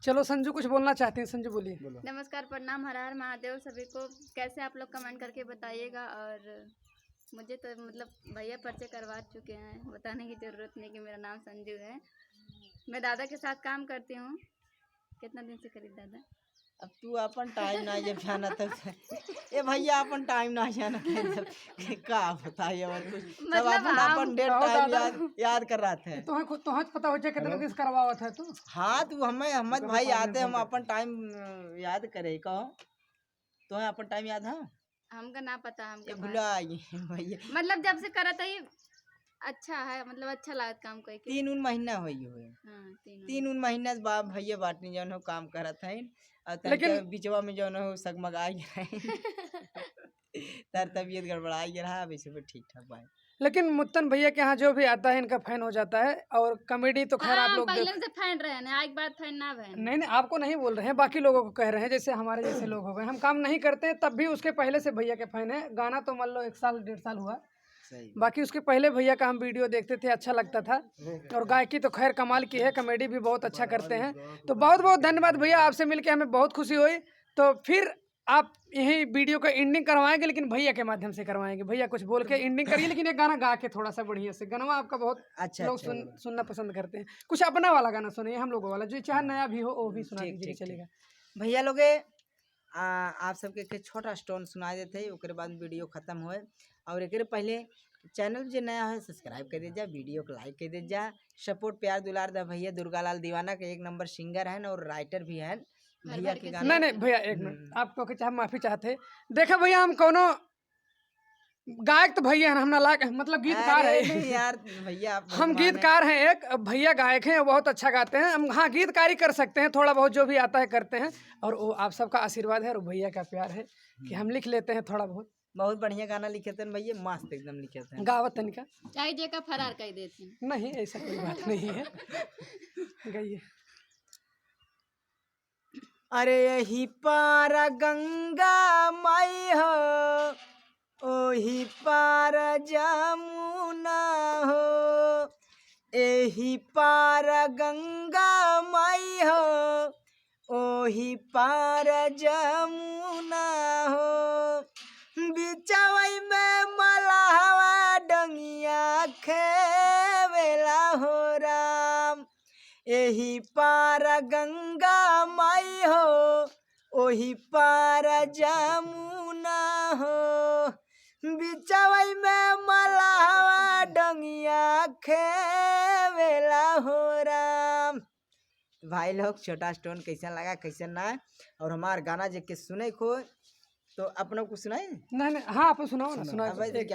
चलो संजू कुछ बोलना चाहते हैं, संजू बोलिए। नमस्कार, प्रणाम, हर हर महादेव सभी को। कैसे आप लोग कमेंट करके बताइएगा। और मुझे तो मतलब भैया परिचय करवा चुके हैं, बताने की ज़रूरत नहीं कि मेरा नाम संजू है। मैं दादा के साथ काम करती हूँ। कितना दिन से करीब दादा? अब तू अपन टाइम ना जब जाना तब ए भैया अपन टाइम ना जाना तब का बताइए और कुछ सब मतलब अपन अपन डेट आओ टाइम दादा। याद याद कर रहा थे। तुम्हें खुद तुम्हें पता हो जाए कितने दिन करवावत है तू। हाँ तू हमें हमत भाई आते हम अपन टाइम याद करे कहो तो अपन टाइम याद है हमका ना पता ये हमका भुला आई भैया। मतलब जब से करत है अच्छा है, मतलब अच्छा लागत काम करके। 3 उन महीना होई हुए। हाँ, 3 3 उन महीना से बाप भैया बाटनी जौन हो काम करत है और लेकिन- बिचवा में जौन हो सगमगा गया तार तबीयत गड़बड़ा गया रहा, अब ऐसे भी ठीक ठाक बा। लेकिन मुत्तन भैया के यहाँ जो भी आता है इनका फैन हो जाता है। और कॉमेडी तो खैर आप हाँ, लोग पहले से फैन रहे ना, एक बार फैन ना भैन। नहीं नहीं आपको नहीं बोल रहे हैं, बाकी लोगों को कह रहे हैं। जैसे हमारे जैसे लोग हो गए, हम काम नहीं करते हैं तब भी उसके पहले से भैया के फैन है। गाना तो मान लो 1 साल 1.5 साल हुआ, सही। बाकी उसके पहले भैया का हम वीडियो देखते थे, अच्छा लगता था। और गायकी तो खैर कमाल की है, कॉमेडी भी बहुत अच्छा करते हैं। तो बहुत बहुत धन्यवाद भैया, आपसे मिलके हमें बहुत खुशी हुई। तो फिर आप यही वीडियो का एंडिंग करवाएंगे, लेकिन भैया के माध्यम से करवाएंगे। भैया कुछ बोल के एंडिंग करिए, लेकिन एक गाना गा के थोड़ा सा बढ़िया से। गाना आपका बहुत अच्छा लोग अच्छा सुनना पसंद करते हैं। कुछ अपना वाला गाना सुनिए, हम लोगों वाला जो चाहे नया भी हो वो भी सुना ठीक, दीजिए, ठीक, चलेगा। भैया लोगे आप सबके के छोटा स्टोन सुना देते, ओकरे बाद वीडियो खत्म होए। और एक पहले चैनल जो नया है सब्सक्राइब कर दीजिए, वीडियो को लाइक कर दीजिए, सपोर्ट प्यार दुलार दा भैया दुर्गालाल दीवाना के एक नंबर सिंगर हैं और राइटर भी हैं भर भैया भर के के गाना। नहीं नहीं भैया एक मिनट, आप तो चाहे माफी चाहते। देखा भैया हम कोनो गायक तो भैया हैं, हम ना लायक मतलब गीतकार अरे है नहीं यार भैया आप हम भगवान हैं। गीतकार हैं, एक भैया गायक हैं, बहुत अच्छा गाते हैं। हम हाँ गीतकारी कर सकते हैं, थोड़ा बहुत जो भी आता है करते हैं। और वो आप सबका आशीर्वाद है और भैया का प्यार है कि हम लिख लेते हैं थोड़ा बहुत। बहुत बढ़िया गाना लिखे थे भैया, मस्त एकदम लिखे थे। गावत तनिका चाहे जे का फरार कर देते। नहीं ऐसा कोई बात नहीं है, गाइए। अरे यही पार गंगा माई हो ओही पार जमुना हो, एही पार गंगा माई हो ओही पार जमुना हो, बिचवई में मलहवा डंगिया खेवेला हो राम, एही पार गंगा माई हो ओही पार जमुना हो, बिचवई में मलहवा डंगिया खेवेला हो राम। भाई लोग छोटा स्टोन कैसा लगा कैसा ना, और हमार गाना जे के सुने को तो अपनों को सुनाए नहीं नहीं हाँ आप सुनाओ ना, सुनाओ। अब रिकॉर्डिंग।